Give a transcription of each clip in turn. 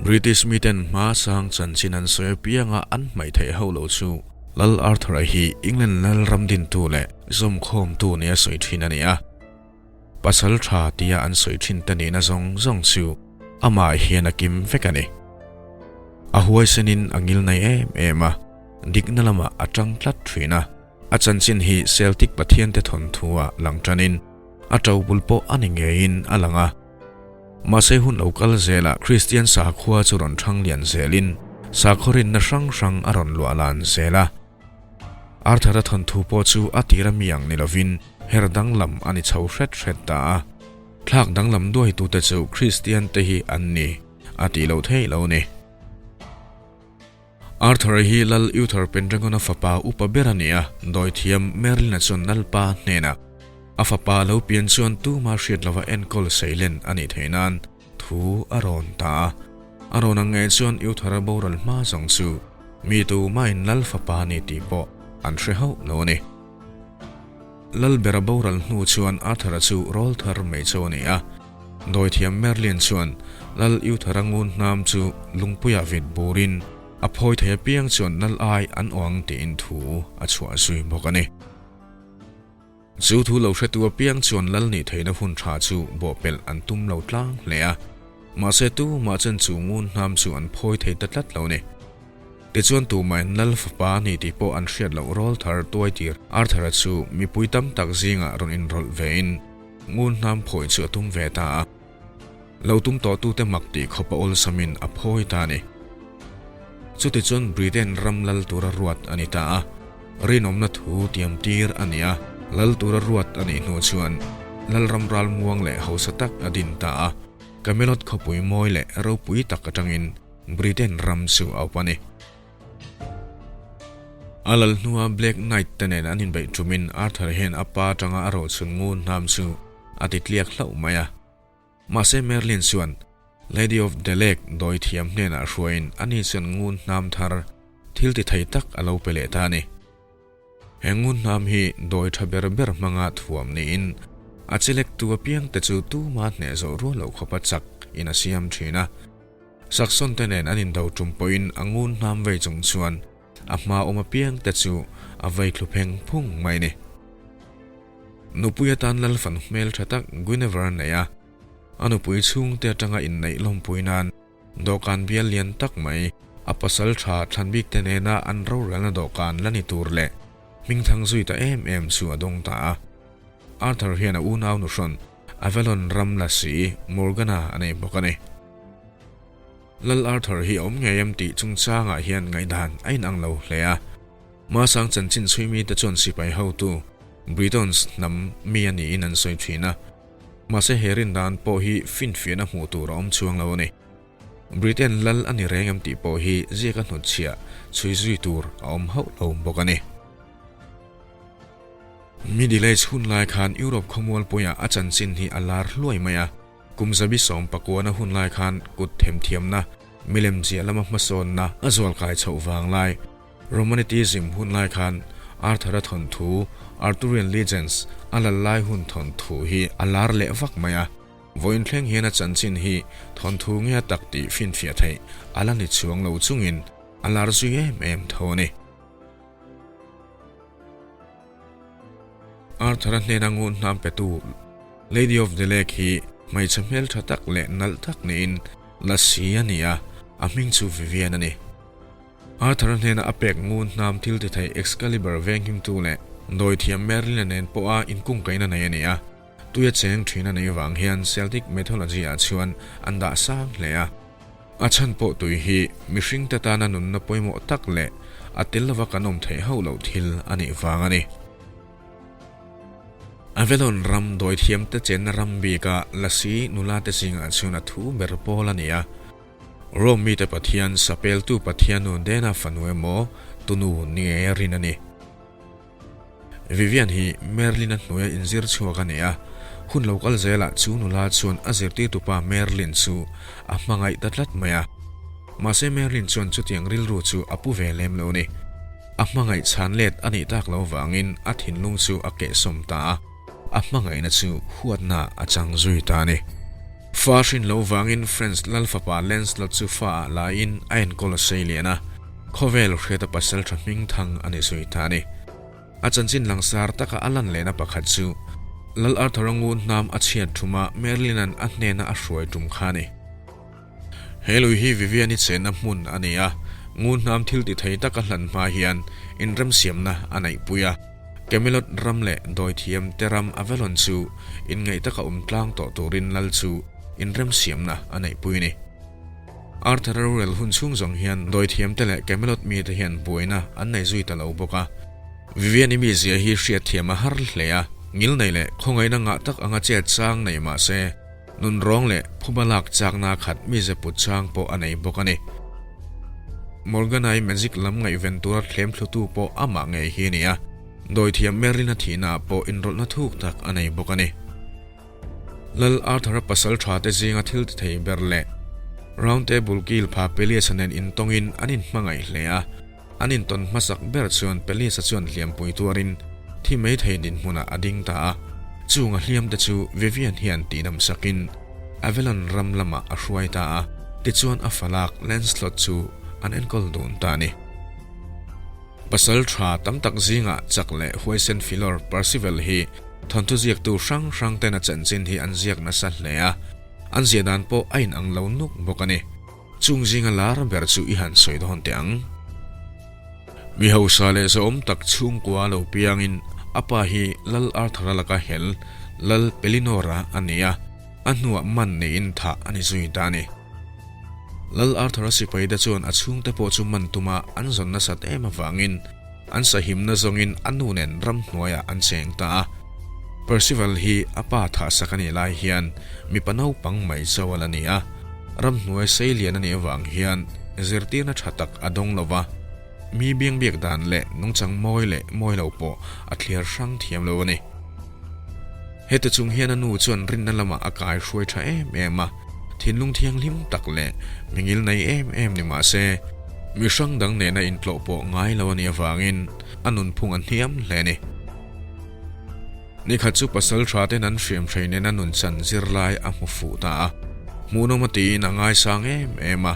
British miten hma sang chanchin an sawi apianga an hmaih theih hauh lo chu Lal Arthur-a hi England lal ram dintu leh zawmkhawmtu nia sawi thin a ni a. Pasal tha tia an sawi thin te nihna zawng zawng chu amah hian a kim vek a ni. A huaisenin a ngilnei em em a, dikna lamah a tang tlat thin a. A chanchin hi Celtic pathiante thawnthu-ah lang tanin a ṭobul pawh a ni ngeiin a lang a. Mahse hun lo kal zelah Kristian sakhua chu rawn ṭhang lian zelin sakhaw rinna hrang hrang a rawn luah lan zel a. Arthur-a thawnthu pawh chu a tir a mi ang ni lovin her danglam a ni chho hret hret ta a. Thlak danglam duaitute chu Kristian te hi an ni a tih loh theih lo ni. Arthur-a hi Lal Uther Pendragon-a fapa upa ber a ni a, dawithiam Merlin-a chuan Lalpa hnenah a fapa lo pian chuan tuma hriat lova enkawl seilen a nih theih nan thu a rawn ta a. A rawn ang ngei chuan Uther-a boral hma zawng chu mi tumain Lal fapa a ni tih pawh an hre hauh lo a ni. Lal bera boral hnu chuan Arthur-a chu rawl thar mai chu a ni a. Dawithiam Merlin chuan Lal Uther-a ngun hnam chu lungpuiah vit burin a phawi thei apiang chuan Lal ai an awng tiin thu a chhuah zui bawk a ni. Chu thu lo hretu apiang chuan Lal nih theihna hun tha chu bawhpelh an tum lo tlang hle a. Mahse tumah chuan chu ngun hnam chu an phawi thei ta tlat lo a ni. Tichuan tumahin Lal fapa a ni tih pawh an hriat loh rawl thar tuai tir Arthur-a chu mipui tam tak zingah rawn inrawlh vein ngun hnam phawi chu a tum ve ta a. Lo tum tawhtute mak tih khawp a awlsamin a phawi ta a ni. Chutichuan Britain ram lal tura ruat a ni ta a, rinawmna thu tiam tir a ni a, lal tura ruat a nih hnu chuan Lalram ralmuang leh hausa tak a din ta a, Camelot khawpui mawi leh ropui tak atangin Britain ram chu a awp a ni. A lal hnua Black Knight te nen an inbeih ṭumin Arthur hian a pa aṭanga a rochun ngun hnam chu a ti tliak hlauh mai a. Mahse Merlin chuan Lady of the Lake dawi thiam hnenah hruaiin ani chuan ngun hnam thar thil ti thei tak a lo pe leh ta a ni. He ngun hnam hi dawi ṭha ber ber hmanga thuam niin a chelek tu apiangte chu tuma hneh zawh rual loh khawpa chak in a siam ṭhin a. Saxon te nen an indo tum pawhin a ngun hnam vei chung chuan a hma awm apiang te chu a vei thlu pheng phung mai ni. Nupui atan Lalfan hmel tha tak Guinevere a nei a, a nupui chhungte atanga inneih lawmpui nan dawhkan bial lian tak mai a pasal tha thlanbik te nena an rorelna dawhkan la ni tur leh hmingthang zui ta em em chu a dawng ta a. Arthur hian a unau nuhrawn Avalon ram la si Morgana a nei bawk a ni. Lal Arthur hi a awm ngei em tih chungchangah hian ngaihdan a inang lo hle a. Masang chanchin chhui mite chuan sipai hotu Britons hnam mi a niin an sawi thin a. Mahse he rindan pawh hi finfiahna hmuh tur a awm chuang lo a ni. Britain lal a ni reng em tih pawh hi ziaka hnutchhiah chhui zui tur a awm hauh lo bawk a ni. Middle Age hun lai khan Europe khawmualpuiah a chanchin hi a lar hluai mai a. Kum zabi 19na hun lai khan kut themthiamna, milem ziah lama hmasawnna a zualkai chhoh vang lai. Romanticism hun lai khan Arthur-a thawnthu, Arthurian Legends, a lal lai hun thawnthu hi a lar leh vak mai a. Vawiin thleng hian a chanchin hi thawnthu nge a tak tih finfiah theih a la ni chuang lo chungin a lar zui em em tho a ni. Arthur-a hnena ngun hnam petu Lady of the Lake hi hmeichhe hmeltha tak leh nalh tak niin Lassi a ni a, a hming chu Vivian a ni. Arthur-a hnena a pek ngun hnam thil ti thei Excalibur venghimtu leh dawithiam Merlin-a nen pawha inkungkaihna nei a ni a, tuia cheng thin a neih vang hian Celtic mythology-ah chuan an dah sang hle a. A chhan pawh tui hi mihringte tana nunna pawimawh tak leh a tel lova kan awm theih hauh loh thil a nih vang a ni. Avalon ram dawithiamte chenna ram bika Lasi nulate zingah chuan a thu ber pawl a ni a. Rome mite pathian sapeltu pathiannu Dena fanu emaw tunu ni ngei a rin a ni. Vivian hi Merlin-a hnuaia inzir chhuak a ni a, hun lo kal zelah chu nula chuan a zirtirtupa Merlin chu a hmangaih ta tlat mai a. Mahse Merlin chuan chutiang rilru chu a pu ve lem lo a ni. A hmangaih chhan let a nih tak lo vangin a thinlung chu a kehsawm ta a. a hmangaihna chu huatna a chang zui ta a ni. Fa hrin lo vangin French lal fapa Lancelot chu fa ah laiin a enkawl a sei lian a, khawvel hriata pasal tha hming thang a ni zui ta a ni. A chanchin langsar taka a lan lehna pakhat chu Lal Arthur-a ngun hnam a chhiat thuma Merlin-a'n a hnena a hruai tum kha a ni. He lui hi Vivian-i chenna hmun a ni a, ngun hnam thil ti thei taka hlan hma hian inremsiamna a neihpui a. Camelot ram leh dawithiam te ram Avalon chu inngaih taka awm tlang tawh turin lal chu inremsiamna a neihpui a ni. Arthur-a rorel hun chhung zawng hian dawithiam te leh Camelot mite hian buaina an nei zui ta lo bawk a. Vivian-i mizia hi hriatthiam a har hle a, ngilnei leh khawngaihna ngah tak anga chet chang nei mah se, Nunrawng leh phuba lak chakna khat mize put chang pawh a nei bawk a ni. Morgana-i magic lam ngaihven tura thlem thlutu pawh amah ngei hi a ni a, dawithiam Merlin-a thihnaah pawh inrawlhna thuk tak a nei bawk a ni. Lal Arthur-a pasal tha te zinga thil ti thei ber leh Round Table kil pha Pelias-a nen intawngin an inhmangaih hle a, an intawn hmasak ber chuan Pelias-a chuan hliampui tuarin thi mai thei dinhmunah a ding ta a, chung a hliamte chu Vivian hian tihdam sakin Avalon ram lamah a hruai ta a, tichuan a falak Lancelot chu an enkawl dun ta a ni. Pasal tha tam tak zingah chak leh huaisen filawr Percival hi thawnthu ziaktu hrang hrang ten a chanchin hi an ziak nasa hle a, an ziah dan pawh a inang lo nuk bawk a ni. Chung zinga lar ber chu i han sawi dawn teh ang. Mi hausa leh zahawm tak chhungkua lo piangin a pa hi Lal Arthur-a laka hel Lal Pellinore-a a ni a, a hnuah man neiin thah a ni zui ta a ni. Lal Arthur-a sipaite chuan a chhungte pawh chu man tuma an zawn nasat em avangin an sahimna zawngin a nu nen ramhnuaiah an cheng ta a. Percival hi a pa thahsak a nih lai hian mipa naupang mai chauh a la ni a, ramhnuai sei lian a nih avang hian zirtirna tha tak a dawng lo va, mi biangbiak dan leh nungchang mawi leh mawi lo pawh a thliar hrang thiam lo a ni. Heti chung hian a nu chuan rinna lamah a kai hruai tha em em a, thinlung thianghlim tak leh mingil nei em em ni mah se, mi hrang dang nena intlawh pawh ngai lo a nih avangin a nunphung a hniam hle a ni. Nikhat chu pasal tha ten an hriam hrei nena nun chan zirlai a hmu fuh ta a, hmuhnawm a tiin a ngaisang em em a,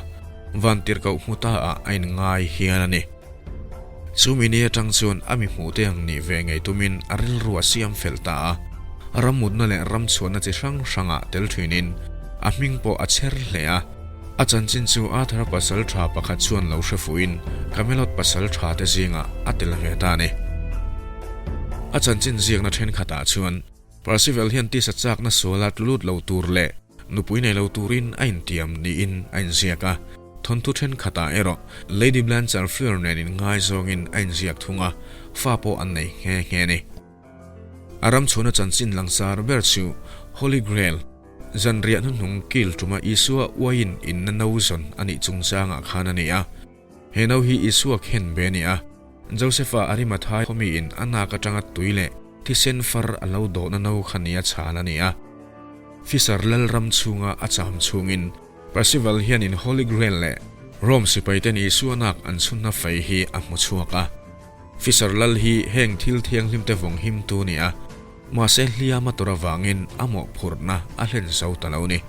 vantirhkoh hmu ta ah a inngai hial a ni. Chumi ni atang chuan a mi hmuhte ang nih ve ngei tumin a rilru a siam fel ta a, rammutna leh ramchhuahna chi hrang hrangah tel thinin a hming pawh a chher hle a. A chanchin chu Arthur-a pasal tha pakhat chuan lo hre fuhin Camelot pasal tha te zingah a tel ve ta a ni. A chanchin ziakna thenkhatah chuan Percival hian tisa chakna suala tlu lut lo tur leh nupui nei lo turin a intiam niin a inziak a. Thawnthu thenkhatah erawh Lady Blanchard Fleur nen inngaizawngin a inziak thung a, fa pawh an nei nghe nghe a ni. A ram chhuahna chanchin langsar ber chu Holy Grail, zanriah hnuhnung kil tuma Isua uaiin inna no zawn a nih chungchangah khan a ni a. He no hi Isua khen ve a ni a, Josepha Arimathai khawmiin a nak atanga tui leh thisen far a lo dawhna no kha nia chhal a ni a. Fisar lalram chhunga a cham chhungin Percival hianin Holy Grail leh Rome sipaiten Isua nak an chhunna fei hi a hmu chhuak a. Fisar lal hi heng thil thianghlimte vawng himtu a ni a, mahse hliam a tawrh avangin a mawhphurhna a hlen zo ta lo a ni.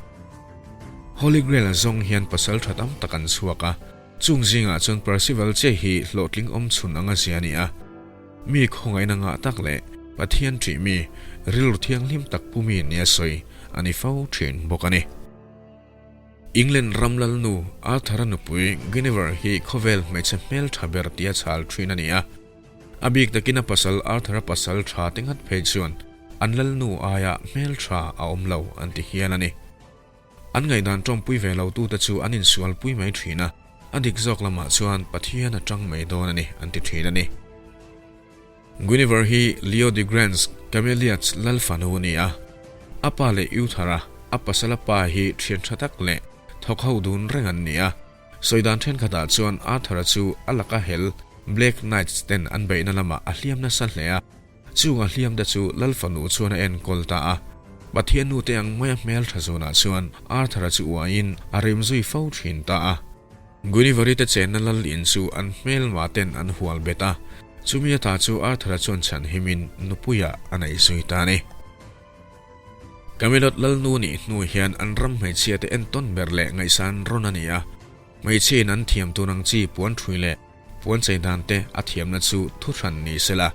Holy Grail zawng hian pasal tha tam tak an chhuak a, chung zingah chuan Percival che hi hlawhtling awm chhun anga zia a ni a. Mi khawngaihna ngah tak leh Pathian ṭih mi, rilru thianghlim tak pu mi nia sawi a ni fo ṭhin bawk a ni. England ram lalnu Arthur-a nupui Guinevere hi khawvel hmeichhe hmelṭha ber tia chhal ṭhin a ni a. A bik takin a pasal Arthur-a pasal ṭha te ngat phei chuan an lalnu aia hmelṭha a awm lo an ti hial a ni. An ngaihdan ṭawmpui ve lo tute chu an insualpui mai ṭhin a, a dik zawk lamah chuan Pathian a ṭang mai dawn a ni an ti ṭhin a ni. Guinevere hi Leo de Grange, Cameliads lal fanu a ni a. A pa leh Uther-a, a pasala pa hi ṭhian ṭha tak leh thawk ho dun reng an ni a. Sawi dan thenkhatah chuan Arthur-a chu a laka hel Black Knights ten an beihna lamah a hliam nasa hle a, chung a hliamte chu lal fanu chuan a enkawl ta a. Pathian nute ang maia hmeltha zunah chuan Arthur-a chu uaiin a rim zui fo thin ta a. Guinevere te chenna lal in chu an hmelma ten an hual bet a, chumi ata chu Arthur-a chuan chhan himin nupuiah a nei zui ta a ni. Camelot Lalnu nih hnu hian an ram hmeichhia te entawn ber leh ngaihsan rawn a ni a. Hmeichhia in an thiam tur ang chi puan ṭhui leh puan chei dan te a thiamna chu thu hran ni se la.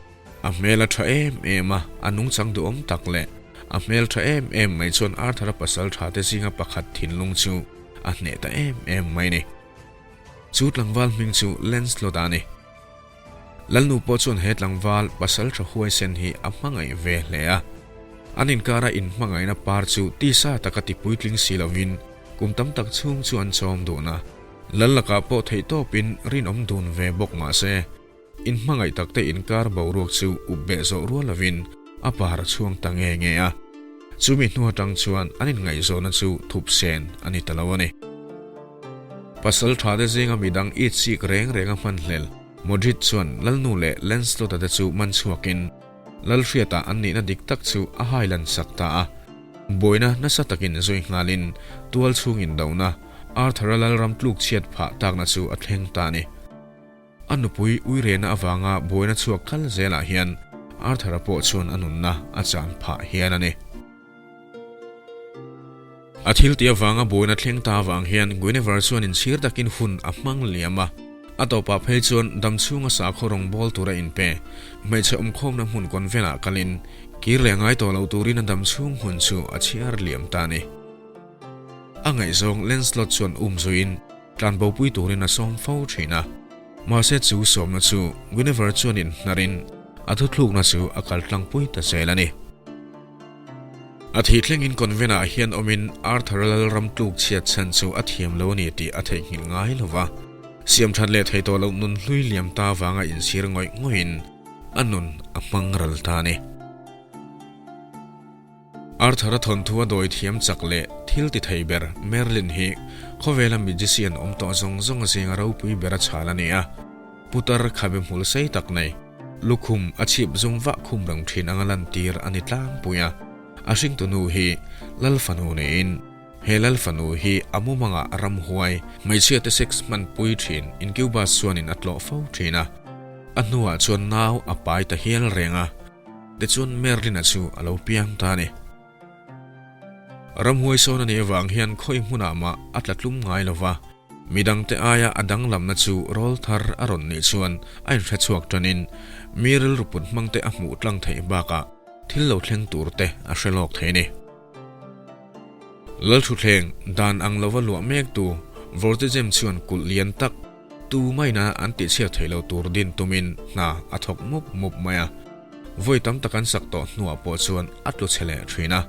A hmel a ṭha em em a, a nungchang duhawm tak leh a hmel ṭha em em mai chuan Arthur-a pasal ṭha te zinga pakhat thinlung chu a hneh ta em em mai ni. Chu tlangval hming chu Lancelot-a a ni. Lalnu pawh chuan he tlangval pasal ṭha huaisen hi a hmangaih ve hle a. An inkara inhmangaihna par chu tisa taka ti puitling si lovin kum tam tak chhung chu an chawm dun a. Lal lakah pawh theihtawpin rinawm dun ve bawk mah se, inhmangaih takte inkar boruak chu up beh zawh rual lovin a par a chhuang ta nge nge a. Chumi hnu atang chuan an inngaihzawhna chu thup sen a ni ta lo a ni. Pasal tha te zinga midang it chik reng reng a hman hlel. Modrid chuan Lalnu leh Lancelot-a te chu man chhuakin Lalhriata an nihna dik tak chu a hailan sak ta a. Buaina nasa takin zui nghalin tual chhungin dona Arthur-a Lalram tluk chhiat phah takna chu a thleng ta a ni. A nupui uirena avanga buaina chhuak kal zelah hian Arthur-a pawh chuan a nunna a chan phah hian a ni. A thil tih avanga buaina thleng ta avang hian Guinevere chuan inchhir takin hun a hmang liam a. A tawpah phei chuan dam chhunga sakhaw rawng bawl tura inpe hmeichhe awmkhawmna hmun convent ah kalin kir leh ngai tawh lo turin a dam chhung hun chu a chhiar liam ta a ni. A ngaihzawng Lancelot chuan um zuiin tlanbopui turin a sawm fo thin a. Mahse chu sawmna chu Guinevere chuan inhnarin a thuthlukna chu a kaltlangpui ta zel a ni. A thih thlengin convent ah hian awmin Arthur-a Lalram tluk chhiat chhan chu a thiam lo a ni tih a theihnghilh ngai lo va. Siam that leh thei tawh loh nun hlui liam ta vanga insir ngawih ngawihin a nun a hmang ral ta a ni. Arthur-a thawnthu a dawi thiam chak leh thil ti thei ber Merlin hi khawvela magician awm tawh zawng zawng zinga ropui ber a chhal a ni a. Putar khabe hmul sei tak nei, lukhum a chhip zum vah khum reng thin anga lantir a ni tlangpui a. A hringtu nu hi Lal fanu niin, he Lal fanu hi a mumangah ramhuai, hmeichhia te sex hmanpui thin Incubus chuanin a tlawh fo thin a. A hnuah chuan nau a pai ta hial reng a, tichuan Merlin-a chu a lo piang ta a ni. Ramhuai sawn a nih avang hian khawi hmunah mah a tla tlum ngai lo va, midangte aia a danglamna chu rawl thar a rawn nih chuan a inhre chhuak tanin mi rilru put hmangte a hmuh tlang theih bakah thil lo thleng turte a hre lawk thei a ni. Lalthuthleng dan ang lova luah mektu Vortigem chuan kulh lian tak tu maina an tihchhiat theih lo tur din tumin hna a thawk mup mup mai a. Vawi tam tak an sak tawh hnuah pawh chuan a tlu chhe leh thin a.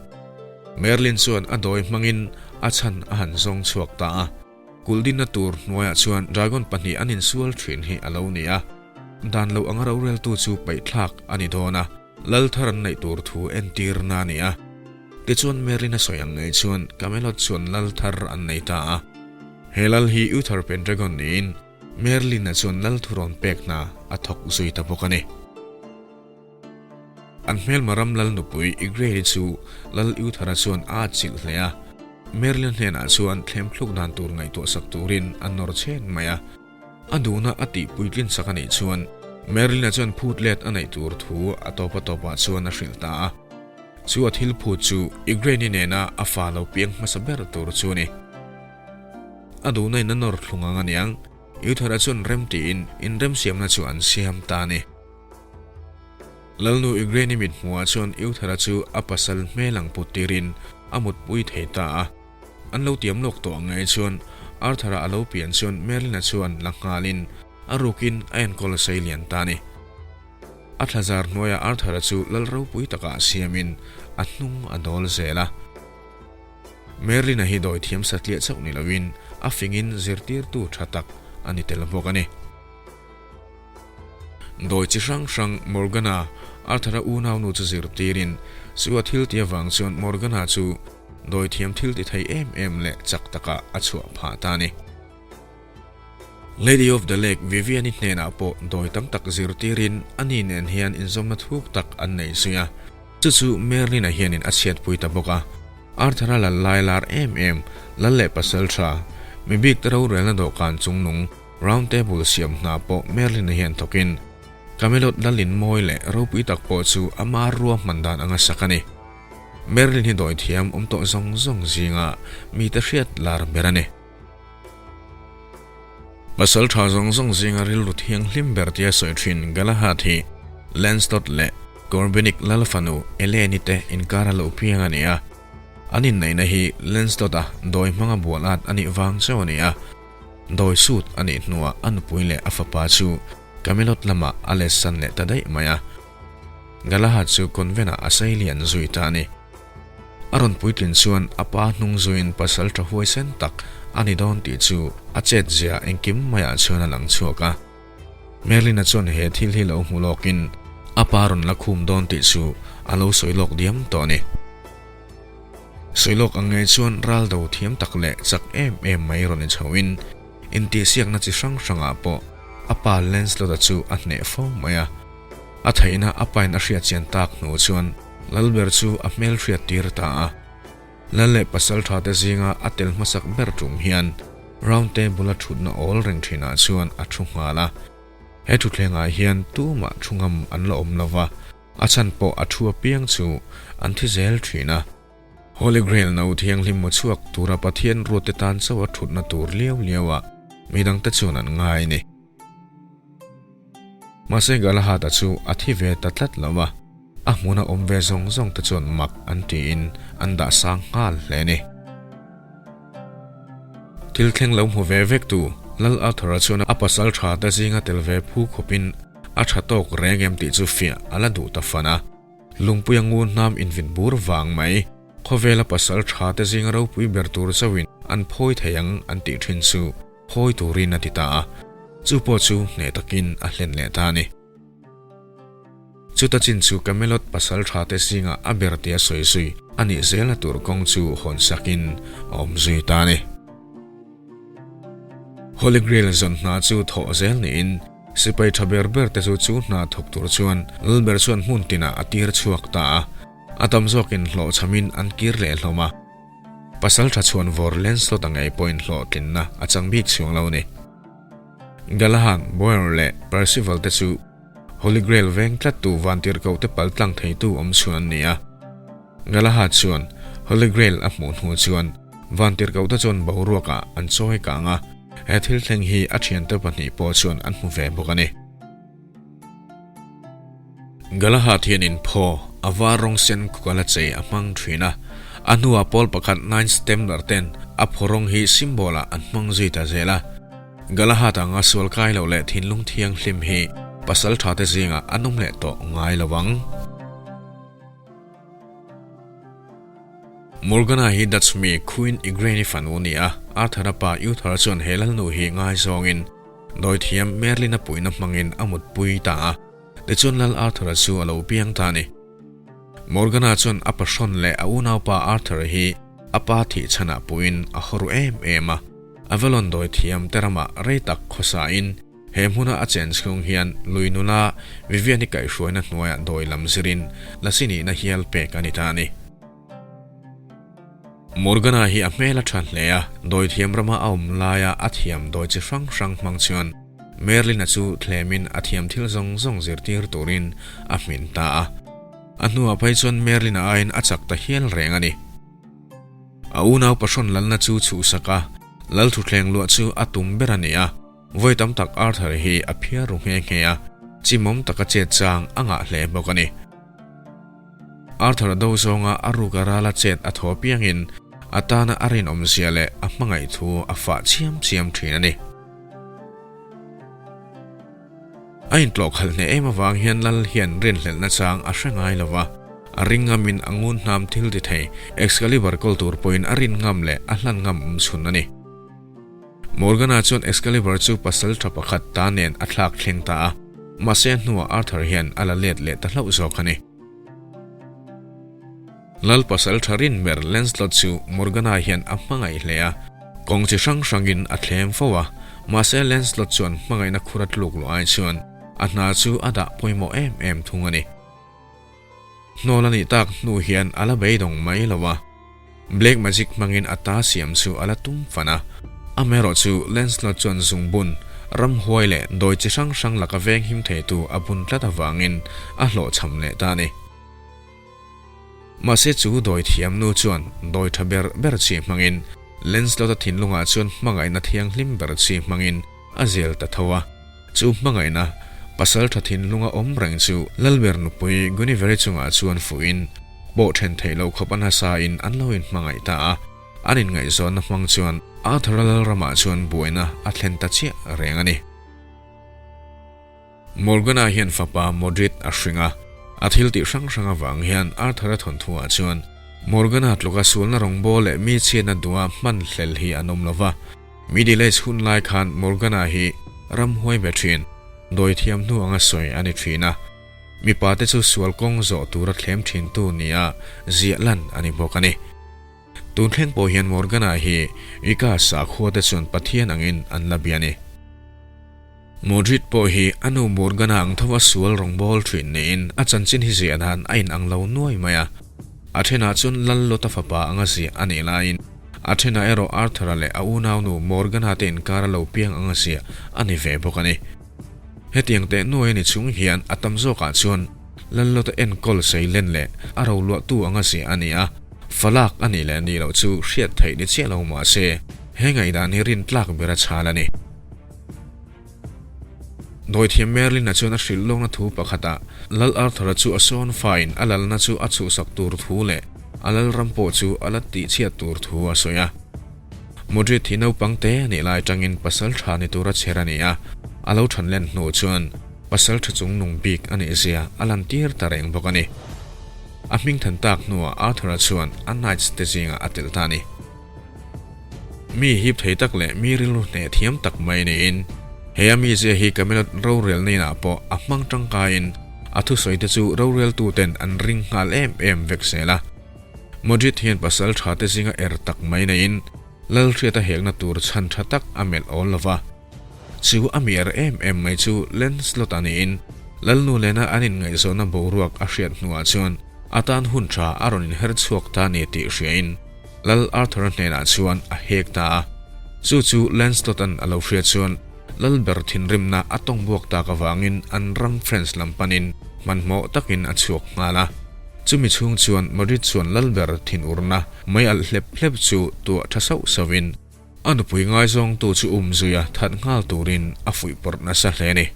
Merlin chuan a dawi hmangin a chhan a han zawng chhuak ta a. Kulh dinna tur hnuaiah chuan dragon pahnih an insual thin hi a lo ni a. Dan loh anga roreltu chu paihthlak a ni dawn a, lal thar an neih tur thu entirna a ni a. Tichuan Merlin a sawi ang ngei chuan Camelot chuan lal thar an nei ta a. He lal hi Uther Pendragon niin Merlin-a chuan lal thurawn pek hna a thawk zui ta bawk a ni. An hmelma ram lal nupui Igraine chu lal Uther-a chuan a atchilh hle a. Merlin hnenah chuan thlemthluk dan tur ngaihtuah sak turin a nawr chhen mai a. A duhna a tih puitlin sak a nih chuan Merlin-a chuan phut let a neih tur thu a tawp a tawpah chuan a hrilh ta a. Chu a thil phut chu Igraine-i nena a fa lo piang hmasa ber tur chu a ni. A duhna in a nawr thlung ang aniang, Uther-a chuan rem tiin inremsiamna chu an siam ta a ni. Lalnu Igraine-i mithmuhah chuan Uther-a chu a pasal hmel ang put tirin a mutpui thei ta a. An lo tiam lawk tawh ang ngei chuan Arthur-a a lo pian chuan Merlin-a chuan la nghalin a rukin a enkawl sei lian ta a ni. A thlazar hnuaiah Arthur-a chu lal ropui takah siamin a hnung a dawl zel a. Merlin-a hi dawi thiam satliah chauh ni loin a fingin zirtirtu tha tak a ni tel bawk a ni. Dawi chi hrang hrang Morgana, Arthur-a unaunu chu zirtirin chu a thil ti avang chuan Morgana chu dawi thiam thil ti thei em em leh chak takah a chhuah phah ta a ni. Lady of the Lake Vivian-i hnenah pawh dawi tam tak zirtirin ani nen hian inzawmna thuk tak an nei zui a. Chu chu Merlin-a hianin a chhiatpui ta bawk a. Arthur-a lal lai lar em em, lal leh pasal tha, mi bik te rorelna dawhkan chungnung, round table siam hna pawh Merlin-a hian thawkin, Camelot lalin mawi leh ropui tak pawh chu ama ruahman dan anga sak a ni. Merlin hi dawi thiam awm tawh zawng zawng zinga mite hriat lar ber a ni. Pasal tha zawng zawng zinga rilru thianghlim ber tia sawi thin Galahad hi Lancelot leh Corbenic lal fanu Elaine-i te inkar a lo piang a ni a. An inneihna hi Lancelot-a dawi hmanga bual at a nih vang chauh a ni a. Dawi sut a nih hnuah a nupui leh a fapa chu Camelot lamah a let san leh ta daih mai a. Galahad chu convent-ah a sei lian zui ta a ni. A rawn puitlin chuan a pa hnung zuiin pasal tha huaisen tak a ni dawn tih chu a chet zia engkim maiah chuan a lang chhuak a. Merlin-a chuan he thil hi lo hmu lawkin a pa rawn la khum dawn tih chu a lo sawi lawk diam tawh a ni. Sawi lawk ang ngei chuan ral do thiam tak leh chak em em mai rawn inchhoin intihsiakna chi hrang hrangah pawh a pa Lancelot-a chu a hneh fo mai a. A theihna a pain a hriat chian tak hnu chuan Lalber chu a hmel hriat tir ta a. Lal leh pasal tha te zinga a tel hmasak ber tum hian round table a thutna awl reng thinah chuan a thu nghal a. He thutthlengah hian tumah thu ngam an la awm lo va, a chhan pawh a thu apiang chu an thi zel thin a. Holy Grail no thianghlim maw chhuak tura Pathian ruatte tan chauh a thutna tur liau liauah midangte chuan an ngai a ni. Mahse Galahad-a chu a thi ve ta tlat lo a, a hmuna awm ve zawng zawng te chuan mak an tiin an dah sang nghal hle a ni. Thil thleng lo hmu ve vek tu Lal Arthur-a chuan a pasal tha te zinga tel ve phu khawpin a tha tawk reng em tih chu fiah a la duh ta fan a. Lungpuia ngun hnam invit bur vang mai, khawvela pasal tha te zinga ropui ber tur chauhin an phawi thei ang an tih thin chu phawi turin a ti ta a, chu pawh chu hneh takin a hlen leh ta a ni. Chuta chin chu Camelot pasal tha te zingah a ber tia sawi zui a nih zelna tur kawng chu hawn sakin a awm zui ta a ni. Holy Grail zawn hna chu thawh zel niin sipai tha ber ber te chu chu hna thawk tur chuan Lalber chuan hmun tinah a tir chhuak ta a, a tam zawkin hlawhchhamin an kir leh hlawm a. Pasal tha chhuan vawr Lancelot-a ngei pawhin hlawhtlinna a chang bik chhuang lo a ni. Galahad, Boer leh Percival te chu Holy Grail veng tlattu vantirhkoh te pal tlang theitu awm chhun an ni a. Galahad chuan Holy Grail a hmuh hnu chuan vantirhkoh te chuan boruakah an chawi kang a, he thil thleng hi a thiante pahnih pawh chuan an hmu ve bawk a ni. Galahad hianin phaw a var rawng sen kukala chei a hmang thin a, a hnuah pawl pakhat Knights Templar ten a phaw rawng hi symbol ah an hmang zui ta zel a. Galahad anga sual kai loh leh thinlung thianghlim hi pasal tha te zingah an awm leh tawh ngai lo ang. Morgana hi Dutch mi Queen Igraine-i fanu a ni a, Arthur-a pa Uther chuan he lalnu hi ngaizawngin Dawithiam Merlin-a puihna hmangin a mutpui ta a, tichuan Lal Arthur-a chu a lo piang ta a ni. Morgana chuan a pahrawn leh a unaupa Arthur hi a pa thih chhanah puhin a haw ru em em a. Avalon dawithiam te ramah rei tak khawsain he hmuna a chen chhung hian lui nula Vivian-i kaihhruaina hnuaiah dawi lam zirin lasi nihna hial pek a ni ta a ni. Morgana hi a hmel a tha hle a, dawithiam rama a awm laia a thiam dawi chi hrang hrang hmang chuan Merlin-a chu thlemin a thiam thil zawng zawng zirtir turin a hmin ta a. A hnuah phei chuan Merlin-a aiin a chak ta hial reng a ni. A unau pahrawn lalna chu chhuhsak a, lal thutthleng luah chu a tum ber a ni a. Vawi tam tak Arthur hi a phiar ru nghe nghe a, chimawm taka chet chang a ngah hle bawk a ni. Arthur a do zawnga a ruka rala chet a thaw apiangin a tana a rinawmzia leh a hmangaih thu a fah chiam chiam thin a ni. A intlawh khalh hneh em avang hian Lal hian rinhlelhna chang a hre ngai lo va, a ring ngamin a ngun hnam thil ti thei Excalibur kawl tur pawhin a rin ngam leh a hlan ngam awm chhun a ni. Morgana chuan Excalibur chu pasal tha pakhat ta nen a thlak thleng ta a, mahse a hnuah Arthur hian a la let leh ta hlauh zawk a ni. Lal pasal tha rin ber Lancelot chu Morgana hian a hmangaih hle a, kawng chi hrang hrangin a thlem fo a, mahse Lancelot chuan hmangaihna khur a tluk luh ai chuan a hna chu a dah pawimawh em em thung a ni. Hnawl a nih tak hnu hian a la beidawng mai lo a, Black Magic hmangin a ta siam chu a la tum fan a. Amaherawh chu Lancelot chuan zungbun, ramhuai leh dawi chi hrang hrang laka venghim theitu a bun tlat avangin a hlawhchham leh ta a ni. Mahse chu dawi thiam nu chuan dawi tha ber ber chi hmangin Lancelot-a thinlungah chuan hmangaihna thianghlim ber chi hmangin a zel ta tho a. Chu hmangaihna pasal tha thinlunga awm reng chu Lalber nupui Guinevere chungah chuan fuhin pawh then theih loh khawp a hnasain an lo inhmangaih ta a. An inngaihzawnna hmang chuan Arthur-a lalramah chuan buaina a thlen ta chiah reng a ni. Morgana hian fapa Modred a hring a, a thil tih hrang hrang avang hian Arthur-a thawnthuah chuan Morgana tluka sualna rawngbâwl leh mi chhiatna duha hman hlel hi an awm lo va. Middle Age hun lai khan Morgana hi ramhuai be thin, dawithiam hnu anga sawi a ni thin a. Mipa te chu sual kawng zawh tura thlem thintu nia ziah lan a ni bawk a ni. Tun thleng pawh hian Morgana hi Wicca sakhua te chuan Pathian angin an la bia a ni. Modred pawh hi a nu Morgana ang thova sual rawngbâwl ṭhin niin a chanchin hi ziah dan a inang lo nuai mai a. A ṭhenah chuan Lallota fapa anga ziah a nih laiin a ṭhenah erawh Arthur-a leh a unaunu Morgana te inkar a lo piang anga ziah a ni ve bawk a ni. Hetiang teh nuai a ni chung hian a tam zawkah chuan Lallota enkawl seilen leh a roluahtu anga ziah a ni a, falak a nih leh nih loh chu hriat theih ni chiah lo mah se he ngaihdan hi rintlak ber a chhal a ni. Dawithiam Merlin-a chuan a hrilh lawkna thu pakhatah Lal Arthur-a chu a sawn fain a lalna chu a chhuhsak tur thu leh a lalram pawh chu a la tihchhiat tur thu a sawi a. Modred hi naupang te a nih lai atangin pasal tha ni tura chher a ni a, a lo than len hnu chuan pasal tha chung nung bik a nih zia a lantir ta reng bawk a ni. A hming than tak hnuah Arthur-a chuan a Knights te zingah a telh ta a ni. Mi hip thei tak leh mi rilru hneh thiam tak mai niin, he a mizia hi Camelot rorelna inah pawh a hmang tangkaiin a thusawi te chu roreltuten an ring nghal em em vek zel a. Modrid hian pasal tha te zinga er tak mai neiin Lalhriata hekna tur chhan tha tak a melh awl lo va. Chu a mi er em em mai chu Lancelot-a niin Lalnu lena an inngaihzawnna boruak a hriat hnuah chuan a tan hun tha a rawn inher chhuak ta ni tih hriain Lal Arthur-a hnenah chuan a hek ta a. Chu chu Lancelot-a'n a lo hriat chuan Lalber thinrimna a tawng buak tak avangin an ram France lam panin hmanhmawh takin a chhuak nghal a. Chumi chhung chuan Madrid chuan Lalber thinurna mei alh hlep hlep chu tuah tha sauh sauhin a nupui ngaizawngtu chu umzuia that nghal turin a fuihpawrh nasa hle a ni.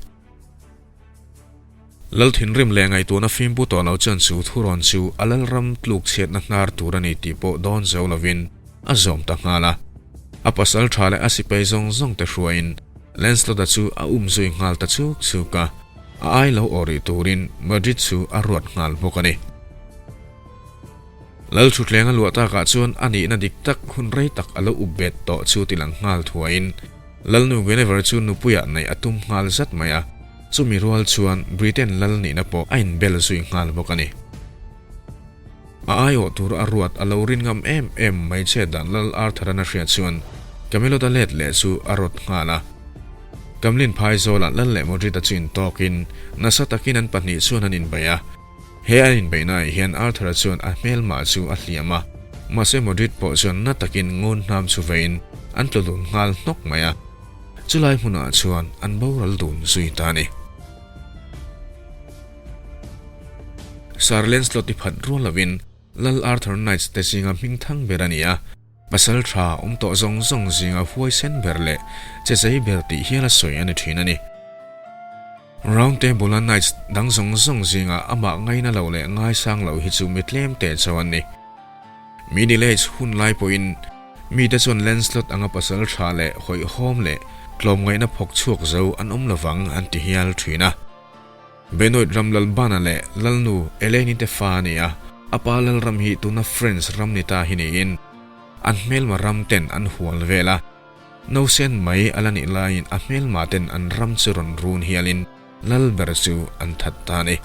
Lal thinrim leh ngaihtuahna fimpu tawh lo chuan chu thurawn chu a lalram tluk chhiatna hnar tur a ni tih pawh dawn zo lovin a zawm ta nghal a. A pasal tha leh a sipai zawng zawng te hruaiin Lancelot-a chu a um zui nghal ta chuk chuk a, a ai lo aw rih turin Madrid chu a ruat nghal bawk a ni. Lal thutthleng a luah takah chuan a nihna dik tak hun rei tak a lo up bet tawh chu ti lang nghal thuaiin Lalnu Guinevere chu nupuiah neih a tum nghal zat mai a. Chumi rual chuan Britain lal nihna pawh a inbel zui nghal bawk a ni. A aiawh tur a ruat a lo rin ngam em em mai che dan Lal Arthur-an a hriat chuan Camelot-a let leh chu a rawt nghal a. Camlin Phaizawlah Lal leh Modrid-a chu intawkin nasa takin an pahnih chuan an inbeih a. He an inbeihnaah hian Arthur-a chuan a hmelmah chu a hliam a, mahse Modrid pawh chuan na takin ngun hnam chu veiin an tlu dun nghal hnawk mai a. Chulai hmunah chuan an boral dun zui ta a ni. Sir Lancelot i phat rual lovin Lal Arthur Knights te zinga hming thang ber a ni a, pasal tha awm tawh zawng zawng zinga huaisen ber leh che zei ber tih hial a sawi a ni thin a ni. Round Table-a Knights dang zawng zawng zinga amah ngaina lo leh ngaisang lo hi chu mi tlem teh chauh an ni. Middle Age hun lai pawhin mite chuan Lancelot anga pasal tha leh hawihhawm leh tlawmngaihna phawk chhuak zo an awm lovang an ti hial thin a. Benoit ram Lalbana leh Lalnu Elaine-i te fa a ni a, a pa Lalram hi tuna France ram ni ta hi niin an hmelma ram ten an hual vel a. Nausen mai a la nih laiin a hmelma ten an ram chu rawn run hialin Lalber chu an that ta a ni.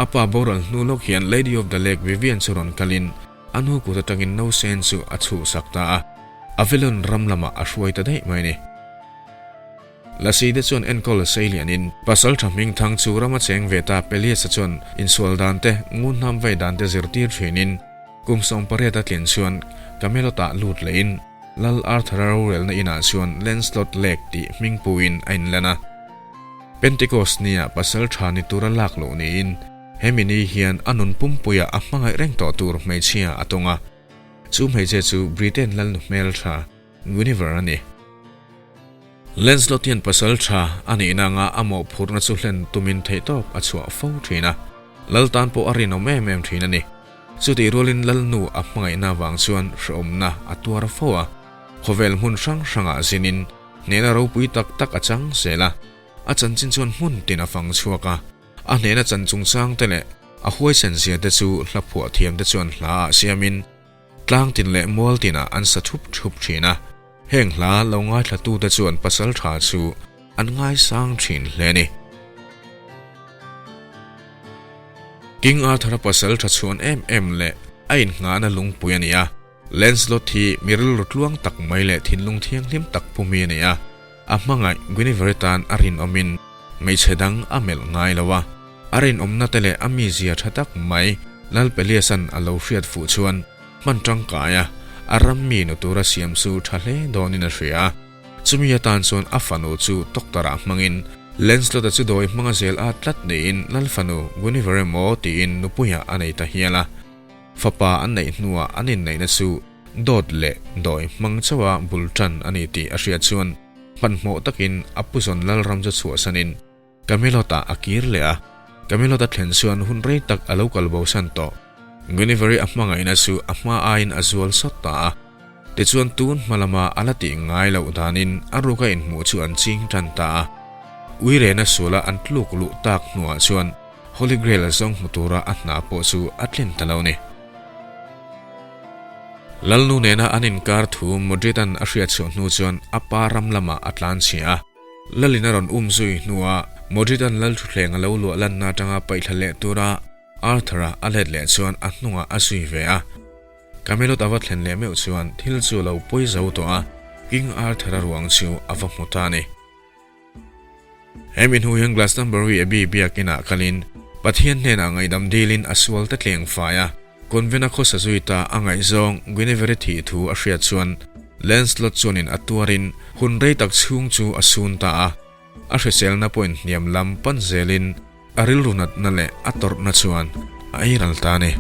A pa boral hnu lawk hian Lady of the Lake Vivian chu rawn kalin a nu kut atangin nausen chu a chhuhsak ta a, Avalon ram lamah a hruai ta daih mai a ni. Lasi te chuan enkawl sei lianin pasal tha hming thang chu rama cheng ve ta Pelias-a chuan insual dan te, ngun hnam vei dan te zirtir thinin kum 18 a tlin chuan Camelot-ah lut lehin Lal Arthur-a rorelna inah chuan Lancelot Lake tih hming puin a inlan a. Pentecost nia pasal tha ni tura lak loh niin Hemi ni hian a nun pumpuia a hmangaih reng tawh tur hmeichhia a tawng a. Chu hmeichhia chu Britain lalnu hmeltha Guinevere a ni. Lancelot hian pasal tha a nihna anga a mawhphurhna chu hlen tumin theihtawp a chhuah fo thin a, lal tan pawh a rinawm em em thin a ni. Chutih rualin lalnu a hmangaihna vang chuan hrehawmna a tuar fo a, khawvel hmun hrang hrangah zinin hnehna ropui tak tak a chang zel a, a chanchin chuan hmun tin a fang chhuak a. A hnehna chan chungchang te leh a huaisen zia te chu hla phuah thiam te chuan hla ah siamin tlang tin leh mual tinah an sa thup thup thin a. Heng hla lo ngaithla tu te chuan pasal tha chu an ngaisang thin hle a ni. King Arthur-a pasal tha chhuan em em leh a innghahna lungpui a ni a. Lancelot hi mi rilru tluang tak mai leh thinlung thianghlim tak pu mi a ni a. A hmangaih Guinevere tan a rinawmin hmeichhe dang a melh ngai lo a. A rinawmna te leh a mizia tha tak mai Lal Pelias-a'n a lo hriat fuh chuan hman tangkai a, a ram mi nu tura siam chu tha hle dawnin a hria a. Chumi atan chuan a fanu chu doctor-ah hmangin Lancelot-a chu dawi hmanga zel at tlat niin Lal fanu Guinevere maw tiin nupuiah a nei ta hial a. Fapa an neih hnuah an inneihna chu dawt leh dawi hmang chauha bul tan a ni tih a hriat chuan hmanhmawh takin a puzawn Lalram chu chhuahsanin Camelot-ah a kir leh a. Camelot a thlen chuan hun rei tak a lo kal bosan tawh. Guinevere a hmangaihna chu a hma aiin a zual sawt ta a. Tichuan tun hma lama a la tih ngai loh danin a ruka inhmuh chu an ching tan ta a. Uirena suala an tluk luh tak hnuah chuan Holy Grail a zawng hmu tura a hna pawh chu a tlin ta lo ni. Lalnu nena an inkar thu Modritan a hriat chhuah hnu chuan a pa ram lamah a tlan chhia a. Lalin a rawn um zui hnuah Modritan lal thutthleng a lo luah lanna atanga paihthla leh tura Arthur-a a let leh chuan a hnungah a zui ve a. Camelot a va thlen leh meuh chuan thil chu a lo pawi zo tawh a, King Arthur-a ruang chu a va hmu ta a ni. Hemi hnu hian Glastonbury Abbey biakinah kalin Pathian hnenah ngaihdam dilin a sual ta tleng fai a, convent-a khawsa zui ta a ngaihzawng Guinevere thih thu a hriat chuan Lancelot chuanin a tuarin hun rei tak chhung chu a sun ta a, a hriselna pawhin hniam lam pan zelin a rilru natna leh a tawrhna chuan a ei ral ta a ni.